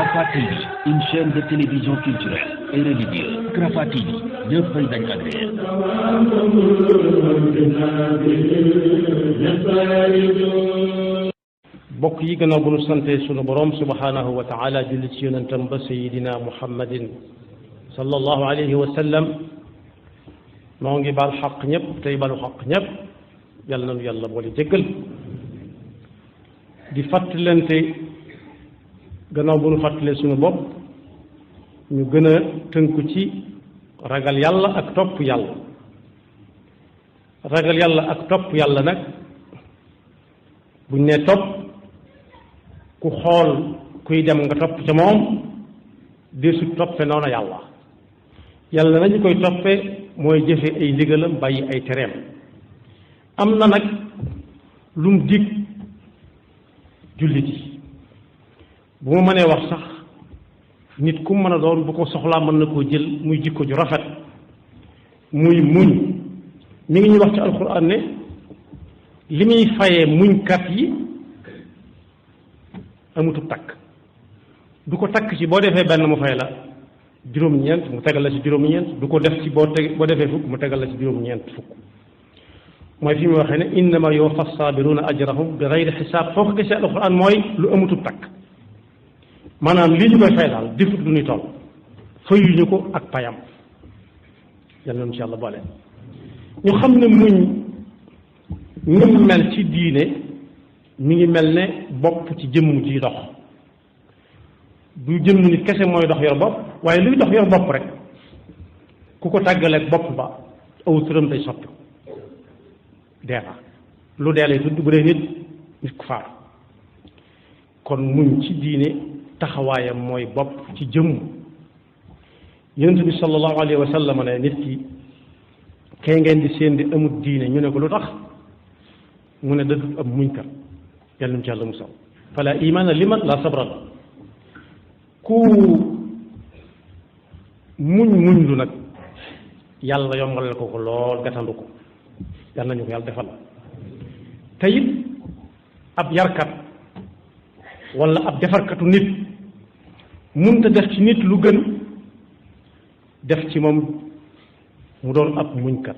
Rafah TV, une chaîne de télévision culturelle et religieuse. Rafah TV, ñëppay dañ agréé. bokk yi gannaaw bu nu sante sunu borom subhanahu wa taala julli ci yonentam ba sayidina muhammadin sallallahu alayhi wa sallam noo ngi baal xaq ñëpp tey balu xaq ñëpp yàlla nanu yàlla boole jéggal di fàttalante gannaaw bu nu fàttalee sunu bopp ñu gën a tënku ci ragal yàlla ak topp yàlla ragal yàlla ak topp yàlla nag buñ ne topp ku xool kuy dem nga topp ca moom deesu toppe noona yàlla yàlla nañu koy toppe mooy jëfe ay ndigalam bàyyi ay tereem am na nag lu mu dig jullit yi bu ma mënee wax sax nit ku mën a doon bu ko soxlaa mën na koo jël muy jikko ju rafet muy muñ mi ngi ñuy wax ci alxuraan ne li muy fayee muñkat yi amutub takk du ko takk ci boo defee benn mu fay la juróom-ñeent mu tegal la ci juróom-ñeent du ko def ci boo defee fukk mu tegal la ci juróom-ñeent fukk mooy fi mu waxee ne innama yuwaffa saabiruna ajrahum bi gayri xisaab foo ko gisee alxuraan mooy lu amutub takk maanaam lii ñu koy fay daal defut lu ñuy toll fayuñu ko ak payam yàlla na ci yàlla boole ñu xam ne muñ ñu mel ci diine mi ngi mel ne bopp ci jëmm ji dox du jëmm nit kese mooy dox yor bopp waaye luy dox yor bopp rek ku ko tàggaleeg bopp ba aw turam day soppi dee na lu dee lay tudd bu dee nit ku faatu kon muñ ci diine taxawaayam mooy bopp ci jëmm yonent bi sallallahu alayhi wa sallam ne nit ki kay ngeen di seen di amut diine ñu ne ko lu tax mu ne dadut ab muñkat yàlla na ci yàlla musal fala imaana liman la sabra la ku muñ lu nag yàlla yombalal ko lool gatandu ko yàlla nañu ko yàlla defal te it ab yarkat wala ab defarkatu nit munta def ci nit lu gën def ci moom mu doon ab muñkat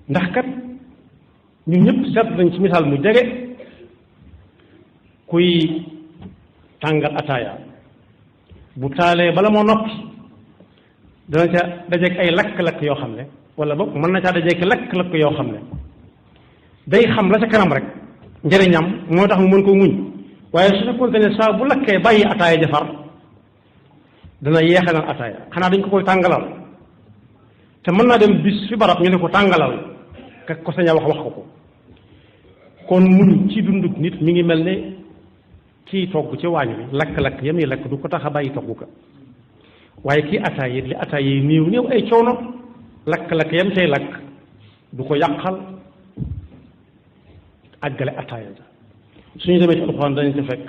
ndax kat ñun ñëpp seet nañ ci misaal mu jege kuy tàngal ataaya bu taalee bala moo noppi dana ca dajeek ay lakk-lakk yoo xam ne wala boog mën na caa dajeek lakk-lakk yoo xam ne day xam la ca kanam rek njëriñam moo tax mu mën ko muñ waaye su fekkoon ne saa bu lakkee bàyyi ataaya jafar dana yeexe naan ataaya xanaa dañ ko koy tàngalal te mën naa dem bis fi barab ñu ne ko tàngalal ka ko sañ a wax ko kon muñ ci dunduk nit mi ngi mel ne kii togg ci waañ bi lakk-lakk yam yi lakk du ko tax a bàyyi togg ka waaye kii ataaya it li ataaya yi néew ay coono lakk-lakk yam cay lakk du ko yàqal àggale ataaya ja suñu demee ci alxuraan dañu ci fekk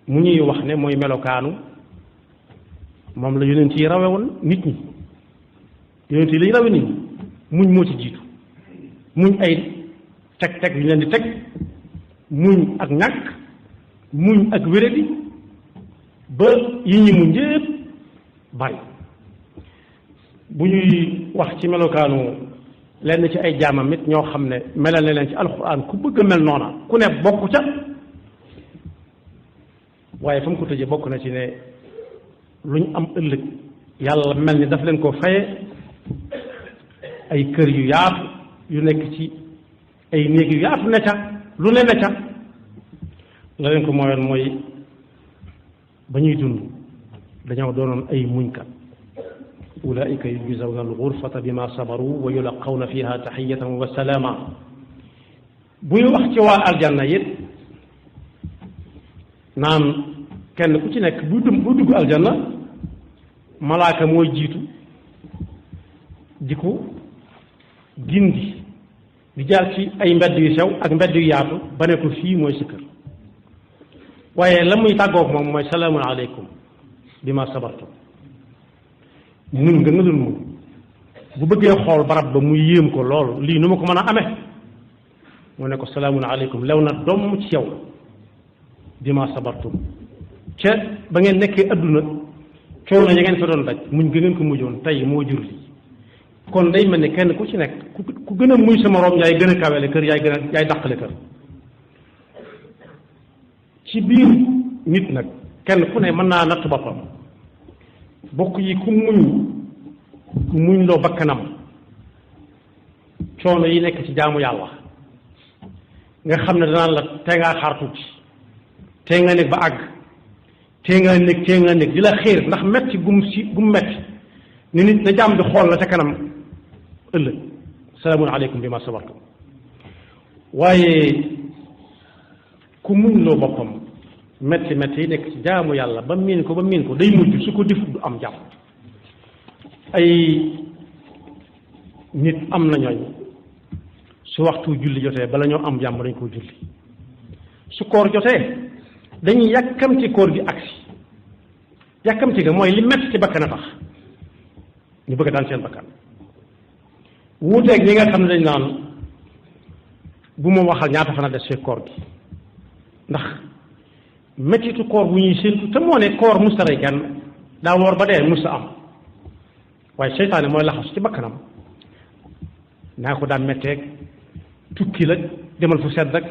mu ñuy wax ne mooy melokaanu moom la yonent yi rawe woon nit ñi yonent yi lañ rawe nit ñi muñ moo ci jiitu muñ ay teg yu ñu leen di teg muñ ak ñàkk muñ ak wéradi ba yi ñi muñ yépp bari bu ñuy wax ci melokaanu lenn ci ay jaamam it ñoo xam ne melal na leen ci alxuraan ku bëgg a mel noona ku ne bokk ca waaye fa mu ko tëjee bokk na ci ne lu ñu am ëllëg yàlla mel ni daf leen ko faye ay kër yu yaatu yu nekk ci ay néeg yu yaatu ne ca lu ne ca la leen ko mooyoon mooy ba ñuy dund dañoo doonoon ay muñkat ulaika yujzawna alxurfata bima sabaru wa yulaqawna fiha taxiyatan wa salaama buy wax ci waa aljanna it naan kenn ku ci nekk buy dugg aljanna malaaka mooy jiitu di ko gindi di jaar ci ay mbedd yu sew ak mbedd yu yaatu ba ne ko fii mooy sa kër waaye la muy tàggoog moom mooy salaamun aleykum bima sabartum muñ nga dul muñ bu bëggee xool barab ba muy yéem ko lool lii nu ma ko mën a amee mu ne ko salaamun aleykum lew na doom ci yow bima sabartum ca ba ngeen nekkee adduna coono ya ngeen fa doon daj muñ ga ngeen ko mujjoon tey moo jur lii kon day mel ne kenn ku ci nekk ku gën a muy sa moroom yaay gën a kawele kër yaay dàqale kër ci biir nit nag kenn ku ne mën naa natt boppam bokk yi ku muñ loo bakkanam coono yi nekk ci jaamu yàlla nga xam ne danaan la tey ngaa xaar tuuti tey nga nekk ba àgg tey nga nekk di la xiir ndax metti gum metti ni nit na jaam di xool la ca kanam ëllëg salaamun aleykum bi ma sabartum waaye ku muñ loo boppam metti yi nekk ci jaamu yàlla ba miin ko day mujj su ko def du am jàmm ay nit am na ñooñ su waxtu julli jotee bala ñoo am jàmm dañ koo julli su koor jotee dañuy yàkkamti koor gi agsi yàkkamti ga mooy li metti ci bakkan a tax ñu bëgg daan seen bakkan wuuteeg ñi nga xam ne dañ naan bu ma waxal ñaata fan a des fee koor gi ndax mettitu koor bu ñuy séentu te moo ne koor musta rey kenn daa woor ba dee musta am waaye seytaane mooy laxasu ci bakkanam naa ko daan metteeg tukki la demal fu sedd rek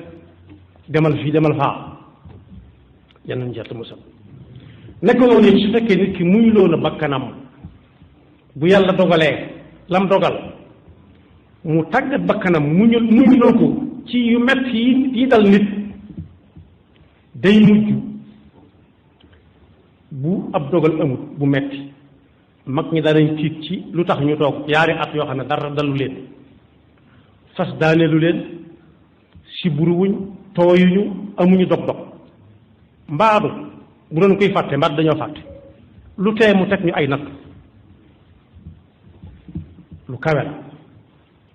demal fii demal faa yan nañu jett musal nekk noonu it su fekkee nit ki muñ loo na bakkanam bu yàlla dogalee lam dogal mu tàggat bakkanam muñ loo ko ci yu metti yi dal nit day mujj bu ab dogal amut bu metti mag ñi danañ tiit ci lu tax ñu toog yaari at yoo xam ne dara dalu leen fas daaneelu leen siburuwuñ tooyuñu amuñu dog-dog mbaadu bu doon koy fàtte mbaat dañoo fàtte lu tee mu teg ñu ay natt lu kawe la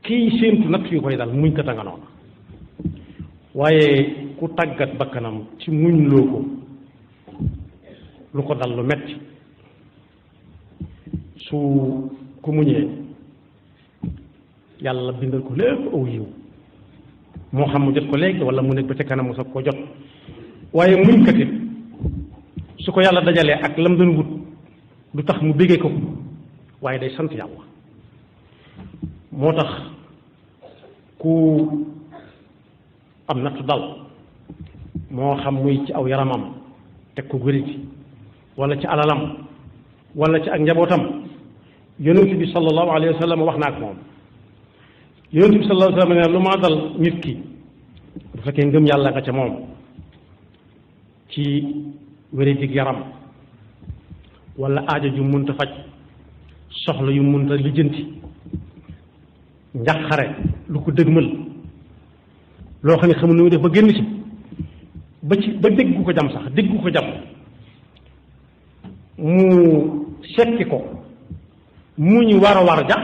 kii séentu natt yu koy dal muñ ko tanga noonu waaye ku tàggat bakkanam ci muñ loo ko lu ko dal lu metti su ku muñee yàlla bindal ko lépp aw yiw moo xam mu jot ko léegi wala mu nekk ba ca kanam mu soog ko jot waaye muñ katit su ko yàlla dajalee ak lam doon wut du tax mu béggee ko waaye day sant yàlla moo tax ku am nattu dal moo xam muy ci aw yaramam teg ko wériti wala ci alalam wala ci ak njabootam yonent bi sallallahu alayhi wa sallam wax na ak moom yonent bi sallallahu alayhi wa sallam ne lu ma dal nit ki bu fekkee ngëm yàlla nga ca moom ci wérétig yaram wala aajo ju munta faj soxla yu munta lijjanti njàqare lu ko dëgmal loo xam ne xamul nu muy def ba génn ci ba déggu ko jam sax déggu ko jam mu sekki ko mu ñu war ja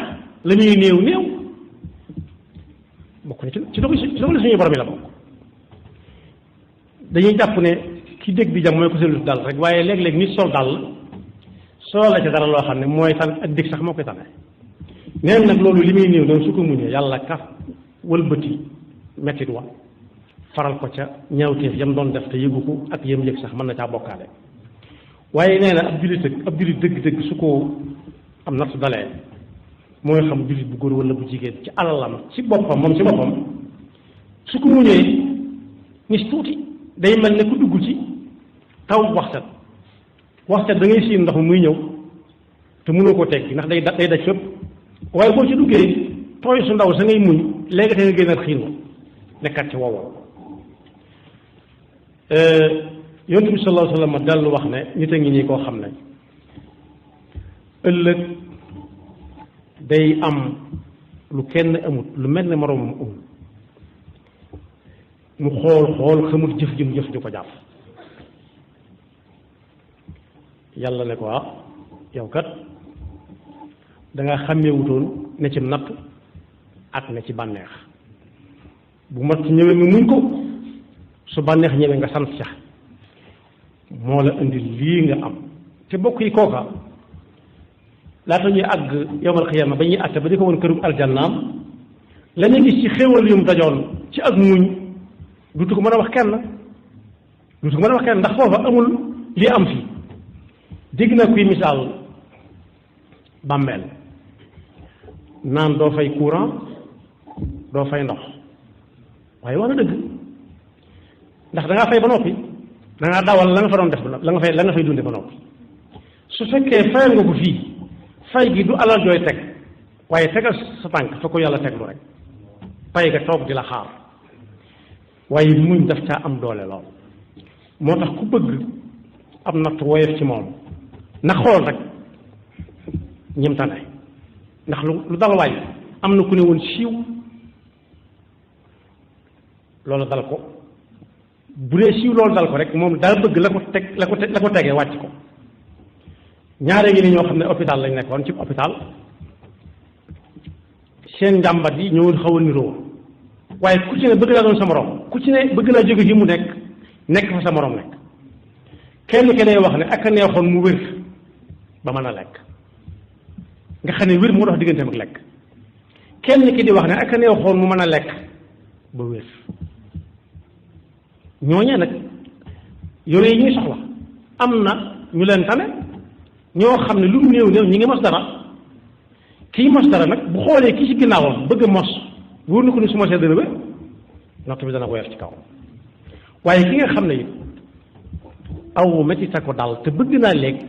la muy néew bokk na ci dogal suñu borom yi la bokk dañuy jàpp ne ki dégg di jam mooy ko seen dal rek waaye léeg-léeg nit sol dal soo la ca dara loo xam ne mooy tan ak dégg sax moo koy tane neen nag loolu li muy néew noonu su ko muñee yàlla kaf wëlbati mettit wa faral ko ca ñaawteef yam doon def te yëgu ko ak yam yëg sax mën na caa bokkaale waaye nee na ab jullit dëgg-dëgg su ko am nattu dalee mooy xam jullit bu góor wala bu jigéen ci alalam ci boppam moom ci boppam su ko muñee nis tuuti day mel ne ku dugg ci taw waxtat da ngay siin ndox muy ñëw te mënoo koo teggi ndax day daj fépp waaye boo ci duggee tooy su ndaw sa ngay muñ léegi te nga génnaat xiin wa nekkat ci wowoo yonent bi sallallahu alayhi wa sallam dellu wax ne nit a ngi nii koo xam ne ëllëg day am lu kenn amut lu mel ne moroomam amul mu xool xamul jëf ji mu jëf ju ko jàpp yàlla ne ko yow kat danga xàmmeewutoon ne ci natt ak ne ci bànneex bu mat ñëwee nga muñ ko su bànneex ñëwee nga sant ca moo la indi lii nga am te bokk yi kooka laata ñuy àgg yowmal xiyaama ba ñuy àtte ba di ko woon këru aljannaam la ñu gis ci xéewal yum dajoon ci ak muñ dutu ko mën a wax kenn ndax foofa amul li am fii dégg na kuy misaal bàmmeel naan doo fay courant doo fay ndox waaye wax na dëgg ndax da ngaa fay ba noppi da ngaa dawal la nga fa doon def la nga fay dunde ba noppi su fekkee fayal nga ko fii fay gi du alal jooy teg waaye tegal sa tànk fa ko yàlla teglu rek pay ga toog di la xaar waaye muñ daf caa am doole lool moo tax ku bëgg am natt woyof ci moom na xool rek ñim tane ndax lu dal waay am na ku ne woon siiw loolu dal ko bu dee siiw loolu dal ko rek moom daa bëgg la ko tegee wàcc ko ñaare ngi ni ñoo xam ne hôpital lañ nekkoon ci hôpital seen njàmbat yi ñoo xaw a niroo waaye ku ci ne bëgg naa doon sa morom ku ci ne bëgg naa jóge fi mu nekk fa sa morom nekk kenn ki day wax ne ak a neexoon mu wér ba mën a lekk nga xam ne wér moo dox digganteem ak lekk kenn ki di wax ne ak a neexoon mu mën a lekk ba wér ñooñee nag yore yi ñuy soxla am na ñu leen tane ñoo xam ne lu mu néew néew ñi ngi mos dara kii mos dara nag bu xoolee kii ci ginnaawam bëgg a mos wóor na ko ni su mosee dana wér natt bi dana woyof ci kaw waaye ki nga xam ne it aw métit a ko dal te bëgg naa lekk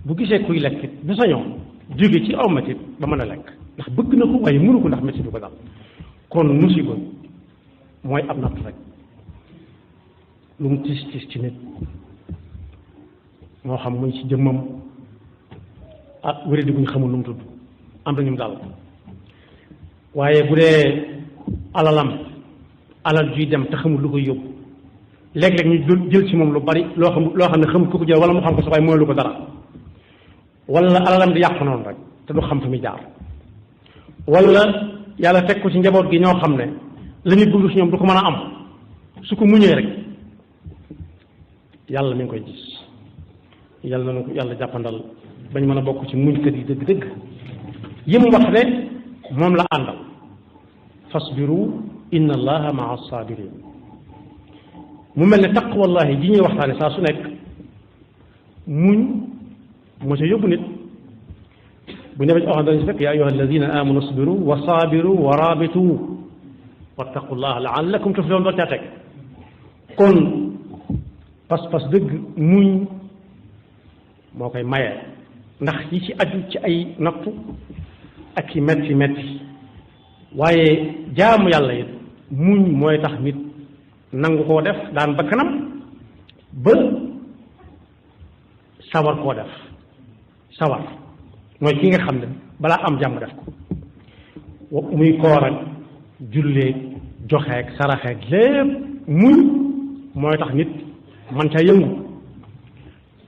bu gisee kuy lekk bu sañoon jóge ci aw métit ba mën a lekk ndax bëgg na ko waaye mënu ko ndax métit du ko dal kon musiba mooy ab natt rek lu mu tiis tiis ci nit moo xam muy ci jëmmam ak wéradi bu ñu xamul lu mu tudd am na ñu mu dal waaye bu dee alalam alal juy dem te xamul lu koy yóbbu léeg-léeg ñu jël ci moom lu bari loo xam ne xamul ku ko jël wala mu xam ko sax waaye mooy lu ko dara wala alalam di yàqu noonu rek te du xam fi muy jaar wala yàlla teg ko ci njaboot gi ñoo xam ne la ñuy bëgg ci ñoom du ko mën a am su ko muñee rek yàlla mi ngi koy gis yàlla na ko yàlla jàppandal bañ mën a bokk ci muñkat yi dëgg-dëgg yi mu wax ne moom la àndal fasbiru inna allaha maa sabirin mu mel ne taqwallahi ji ñuy waxtaane saa su nekk muñ moo ca yóbbu nit bu ñëwee ci dañ si fekk yaa ayuha alladina amanu asbiru wa sabiru wa rabitu wattaqullaha laallakum tuflihun doo caa teg kon pas-pas dëgg muñ moo koy maye ndax yi ci aju ci ay nattu ak ci metti metti waaye jaamu yàlla it muñ mooy tax nit nangu koo def daan bakkanam ba sawar koo def sawar mooy ki nga xam ne balaa am jàmm def ko muy koor ak julleeg joxeeg saraxeeg lépp muñ mooy tax nit man ca yëngu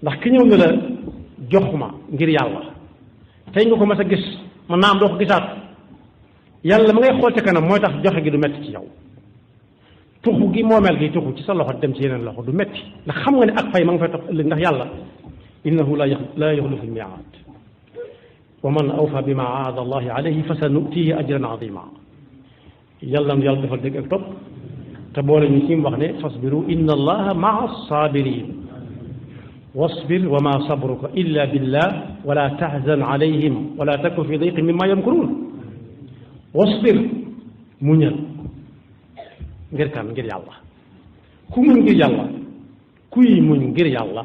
ndax ki ñëw ne la jox ma ngir yàlla tey nga ko mas a gis man naa am doo ko gisaat yàlla ma ngay xool ca kanam mooy tax joxe gi du metti ci yow tuxu gi moomeel gi tuxu ci sa loxo dem ci yeneen loxo du metti ndax xam nga ne ak fay ma nga fay topp ëllëg ndax yàlla innahu la yuxlifu lmiaad wa man awfa bima aada allahi alayhi fa sa nutihi ajran azima yàlla nu yàlla defal dégg ak topp te boole ñu ci mu wax ne fasbiru inna allaha maa sabirin wasbir wa ma sabruka illa billah wala tahzan alayhim wala takun fi dayqin mimma yamkurun wasbir muñal ngir kan ngir yàlla ku muñ ngir yàlla kuy muñ ngir yàlla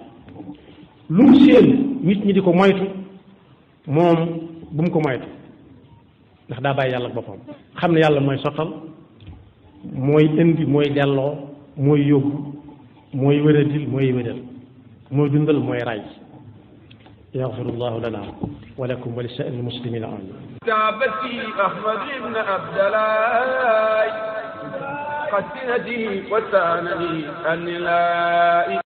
lu mu seen nit ñi di ko moytu moom bu mu ko moytu ndax daa bàyyi yàlla ak boppam xam ne yàlla mooy sottal mooy indi mooy delloo mooy yóbbu mooy wéradil mooy wéral mooy dundal mooy ray yaxfirullahu lana wa lakum wa li saa'iri muslimina amin كعبتي أحمد بن عبد الله قد سندي وسانني النلاء